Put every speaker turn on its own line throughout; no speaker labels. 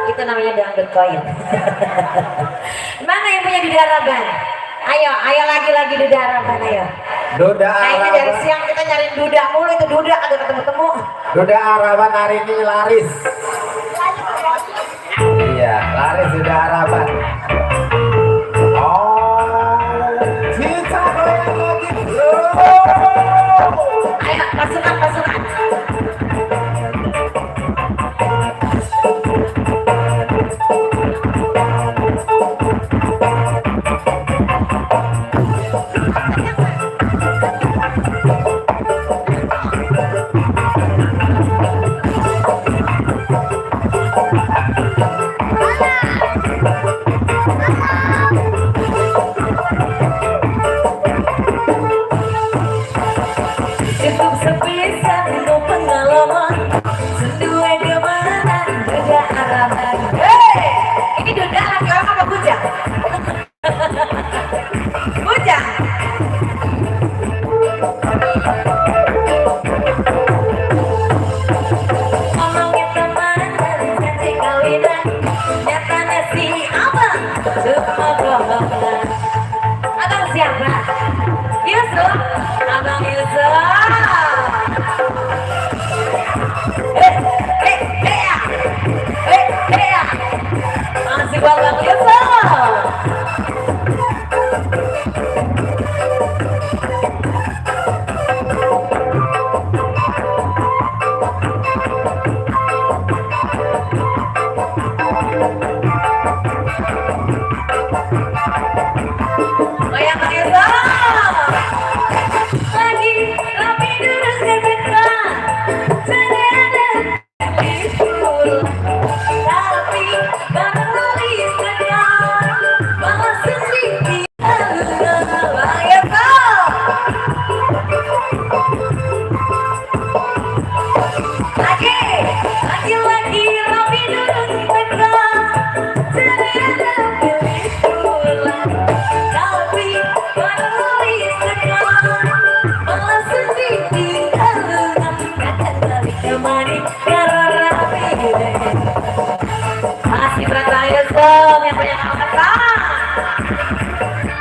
Itu namanya dangdut koin. Mana yang punya duda Araban? Ayo, ayo lagi duda Araban, ayo.
Duda
Araban. Nah, ini dari siang kita nyariin duda mulu, itu duda agak ketemu-temu.
Duda Araban hari ini laris. Iya, laris duda Araban.
Ayo, pasukan.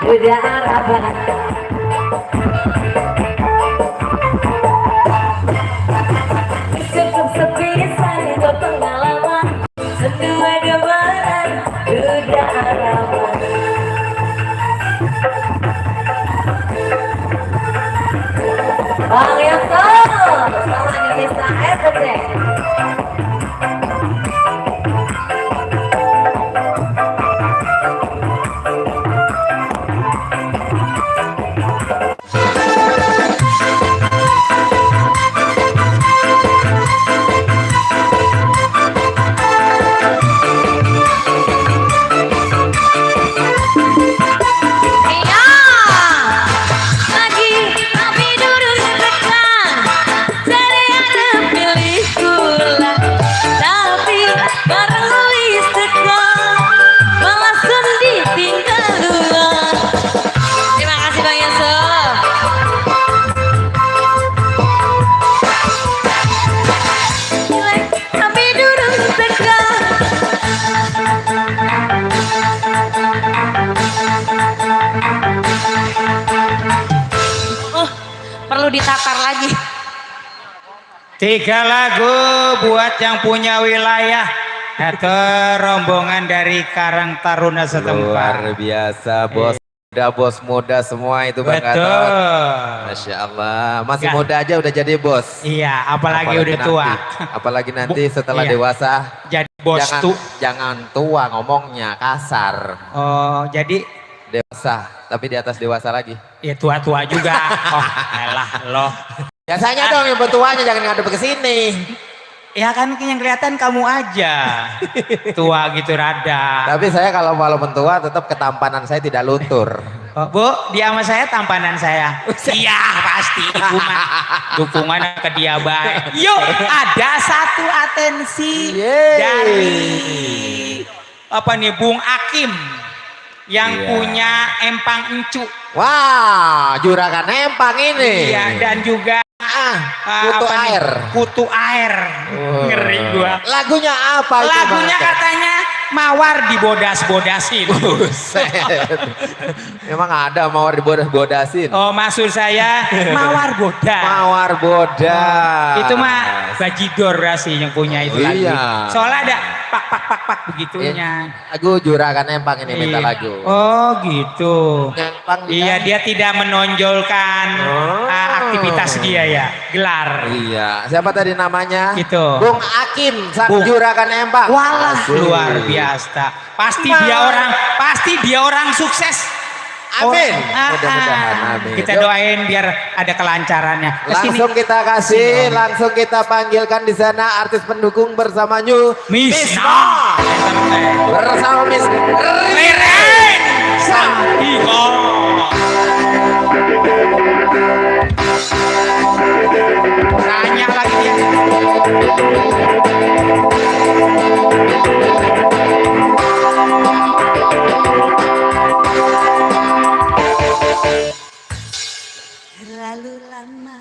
Duda Araban. Cukup sepi saya pengalaman, sedua debaran Duda Araban. Bang Yoko, sama Indonesia
3 lagu buat yang punya wilayah atau rombongan dari Karang Taruna
Luar
setempat.
biasa, bos muda, bos muda semua itu Bang
Betul.
Gatot. Masya Allah, masih
Gak.
muda aja udah jadi bos.
Iya, apalagi udah
nanti,
tua.
Apalagi nanti setelah
iya.
dewasa.
Jadi bos
Jangan tua ngomongnya, kasar.
Oh, jadi
Dewasa, tapi di atas dewasa lagi.
ya tua-tua juga. Oh, elah loh.
Biasanya dong yang bertuanya jangan ngadep ke sini.
Ya kan yang kelihatan kamu aja. Tua gitu rada.
Tapi saya kalau walaupun tua tetap ketampanan saya tidak luntur.
Oh, Bu, dia sama saya tampanan saya. Iya, pasti dukungan ke dia baik. Yuk, ada satu atensi
Yeay.
dari apa nih Bung Akim yang
Iya.
punya empang encu.
Wah, juragan empang ini.
Iya, dan juga
Kutu
apa nih?
air.
Kutu air. Ngeri gua.
Lagunya apa itu?
Lagunya
Bang?
katanya mawar dibodas-bodasin.
Buset. Emang ada mawar dibodas-bodasin?
Oh, maksud saya mawar bodas.
Mawar bodas.
Itu mah bajidor sih yang punya itu lagu.
Iya.
Soalnya ada pak begitunya.
Lagu juragan empang ini minta
Iya.
lagu.
Oh gitu.
Empang
Iya, dia tidak menonjolkan aktivitas dia ya, gelar.
Iya. Siapa tadi namanya?
Gitu.
Bung Akim, sang
Bung.
juragan empang.
Walah,
Asik.
luar biasa. Pasti dia orang sukses.
Amin.
Oh,
Mudah-mudahan. Amin.
Kita
Yuk.
doain biar ada kelancarannya. Kesini.
Langsung kita kasih, langsung kita panggilkan di sana artis pendukung bersama New
Misna.
bersama Miss
Ririn Sandiko. Tanya lagi dia.
Terlalu lama.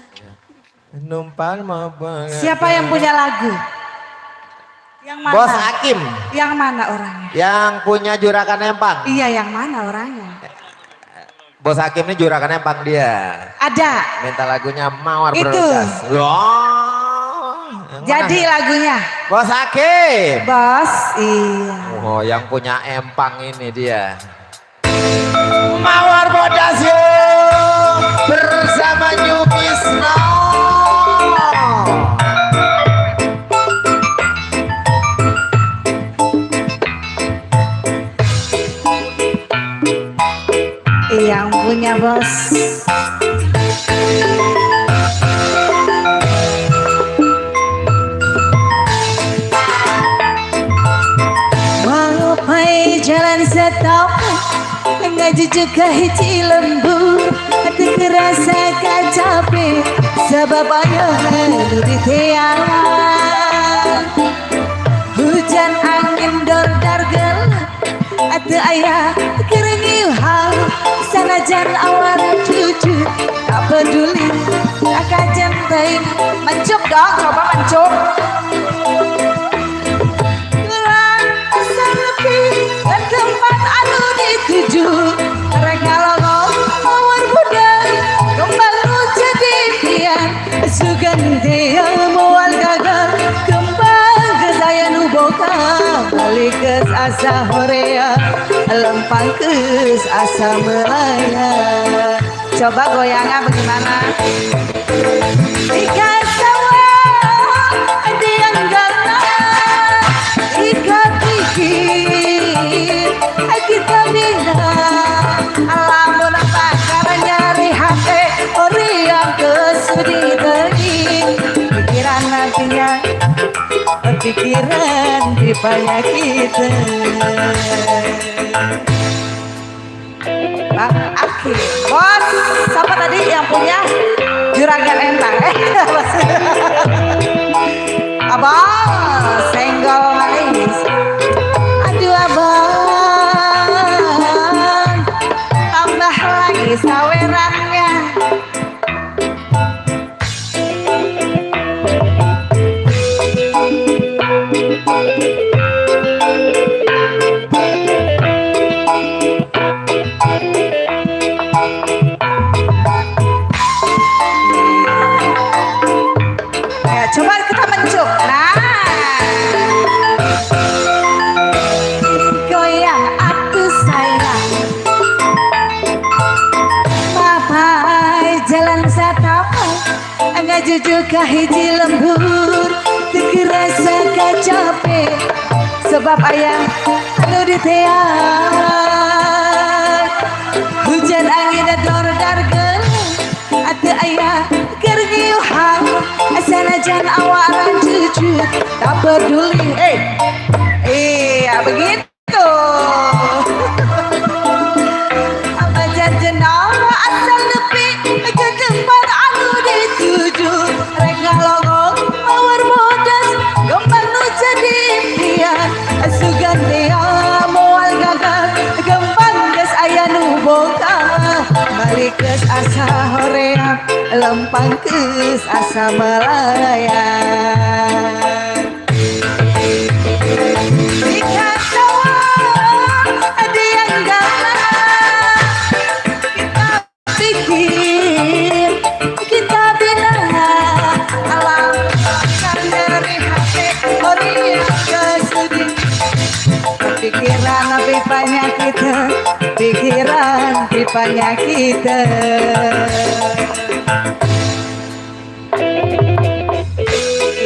Numpang mau banget.
Siapa yang punya lagu? Yang mana?
Bos Hakim
Yang mana orangnya?
yang punya juragan empang.
Iya, yang mana orangnya?
Bos Hakim ini juragan empang dia.
Ada.
Minta lagunya Mawar
Itu.
Berdas. Loh. Yang
Jadi
mana?
lagunya.
Bos Hakim.
Bos, iya.
Oh, yang punya empang ini dia. Mawar Bodas yuk bersama New Bisno.
Yang punya bos. Mapai jalan setop ngaji juga hiji lembu hati kerasa kacape sebab ayah lu di tiang hujan angin dor dargel ada ayah keringi hau sanajan awal cucu tak peduli tak jentai mencuk dong coba mencuk dan tempat anu dituju mereka longong mawar muda kembang jadi pian suganti yang mual gagal kembang kesaya nuboka balik ke asa horea lempang ke asa melaya coba goyangnya bagaimana ikan sawah ada yang galak ikan pikir kita bilang alamun bakal nyari hati ori yang kesudi tening pikiran nantinya pikiran dipaya kita Bang Aki bos siapa tadi yang punya juragan entang abang senggol manis aduh abang tambah lagi sawerannya coba kita mencuk. Nah. Goyang aku sayang. Papai jalan satapai. Enggak jujur hiji lembur. Terkerasa capek. Sebab ayah anu ditean. Hujan angin dor-dor geuleuh. Atuh ayah keur ngiuhan. Sanajan awaran cucu tak peduli. Iya begitu. Apa janjena asal nepi ke tempat anu dituju. Rek ngalongong mawar bodas gembang nu jadi impian. Sugan dia moal gagal gembang geus aya nu boga. Balik geus asa hoream lempang geus asa melayang. Jika sawah ada yang galak, kita pikir, kita bina alam akan dari hati ori kesedih. Pikiran pipanya kita, pikiran pipanya kita.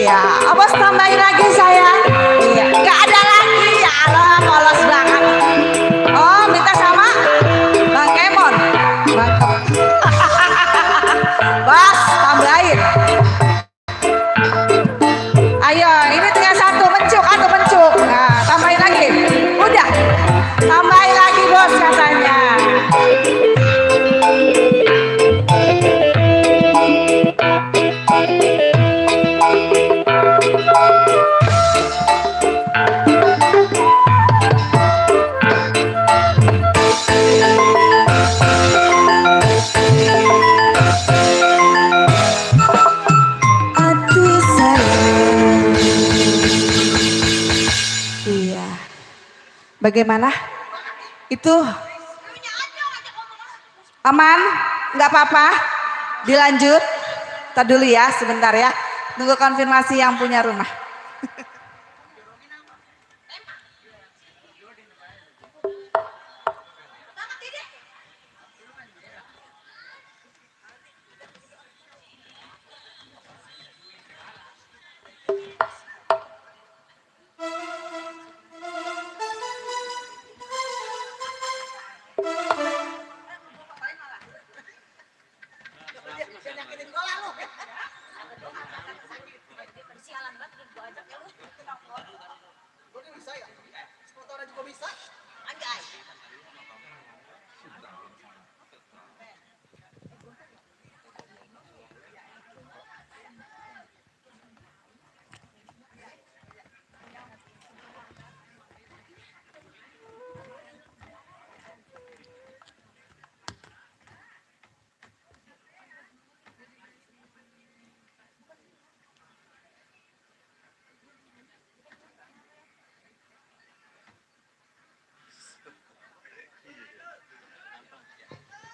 Iya, abos tambahin lagi sayang. Iya, nggak ada lagi ya Allah, polos banget. Oh, minta sama Bang Kemon. Mantap. Bos, tambahin. Ayo, ini tinggal satu mencuk, atau mencuk. Nah, tambahin lagi. Udah, tambahin lagi bos katanya. Aduh sayang. Iya. Bagaimana? Itu aman? Nggak apa-apa? Dilanjut? Tar dulu ya, sebentar ya. Tunggu konfirmasi yang punya rumah.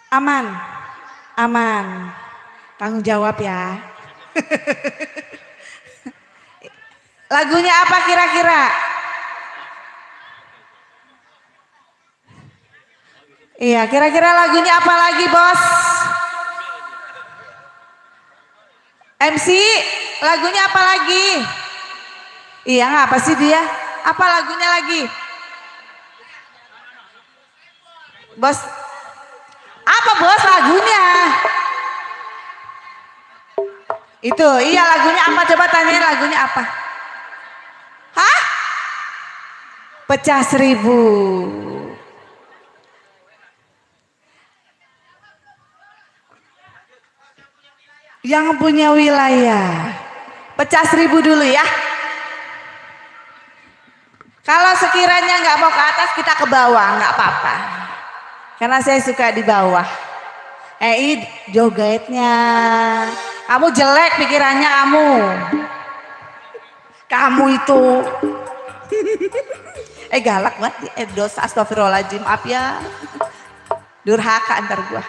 Aman, aman, tanggung jawab ya. Lagunya apa kira-kira? Iya, kira-kira lagunya apa lagi bos? MC, lagunya apa lagi? Iya, ngapa sih dia? Apa lagunya lagi? Bos, apa bos lagunya? Itu, iya lagunya apa? Coba tanya lagunya apa? Hah? Pecah 1000. Yang punya wilayah. Pecah 1000 dulu ya. Kalau sekiranya nggak mau ke atas, kita ke bawah, nggak apa-apa. Karena saya suka di bawah. Jogetnya. Kamu jelek pikirannya kamu. Kamu itu. Galak banget. Dosa, astagfirullahaladzim. Maaf ya. Durhaka antar gua.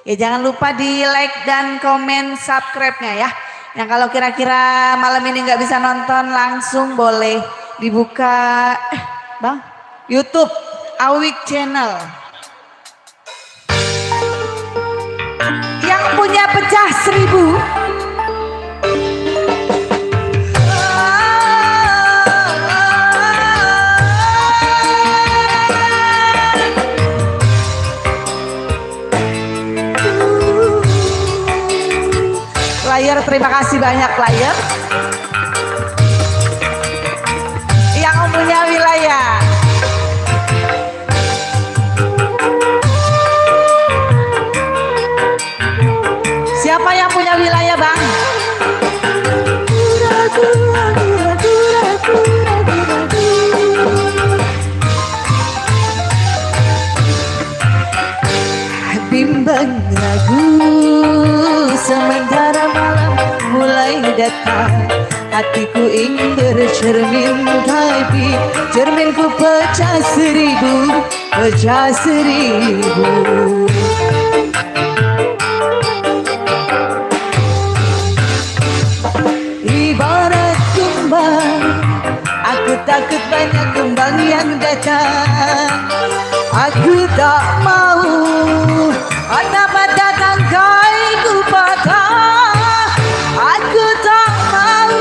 Ya jangan lupa di like dan komen subscribe-nya ya. Yang kalau kira-kira malam ini nggak bisa nonton langsung boleh dibuka Bang YouTube Awik Channel. Yang punya pecah 1000. Player, terima kasih banyak player yang punya wilayah. Siapa yang punya wilayah Bang? Bimbang ragu sementara malam mulai datang, hatiku ingin bercermin tapi cerminku pecah 1000, pecah 1000. Ibarat kumbang, aku takut banyak kumbang yang datang. Aku tak mau mata-mata tangkaiku patah. Aku tak mau.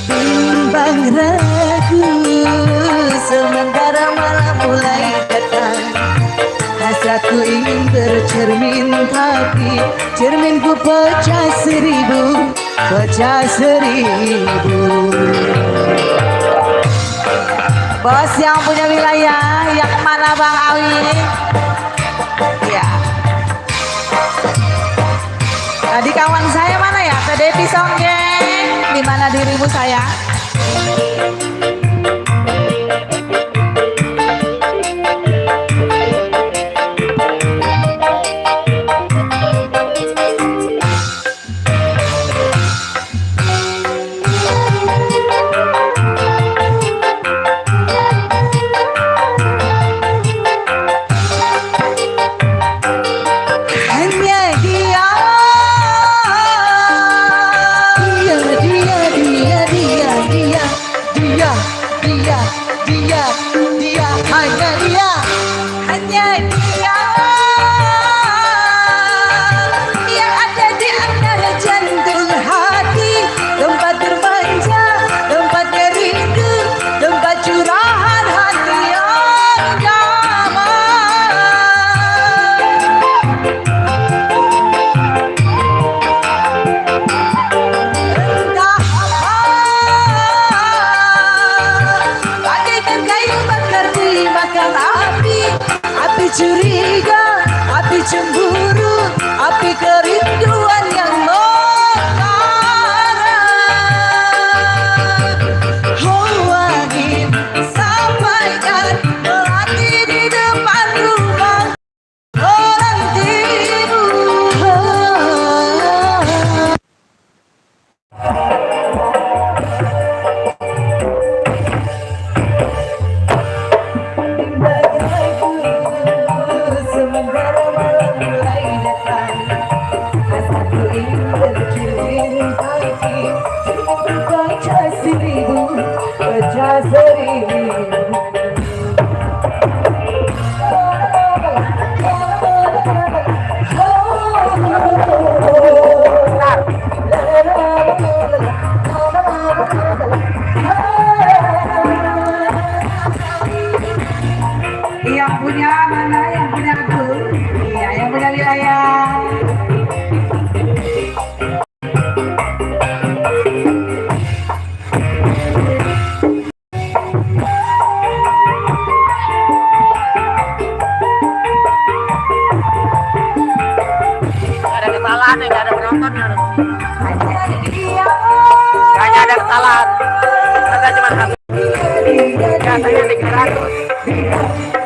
Bimbang ragu sementara malam mulai datang, hasratku ingin bercermin tapi cerminku pecah 1000, pecah 1000. Bos yang punya wilayah yang mana Bang Awi? Ya. Tadi kawan saya mana ya? Tadi Pisongge. Di mana dirimu sayang? Curiga, api cemburu, api kerinduan yang membara. Oh angin sampaikan melati di depan rumah orang timur. Yang punya mana? Yang punya aku? Iya, yang punya wilayah.
Ada kesalahan nih, gak ada penonton. Hanya ada kesalahan. Ada cuma satu. Katanya 300.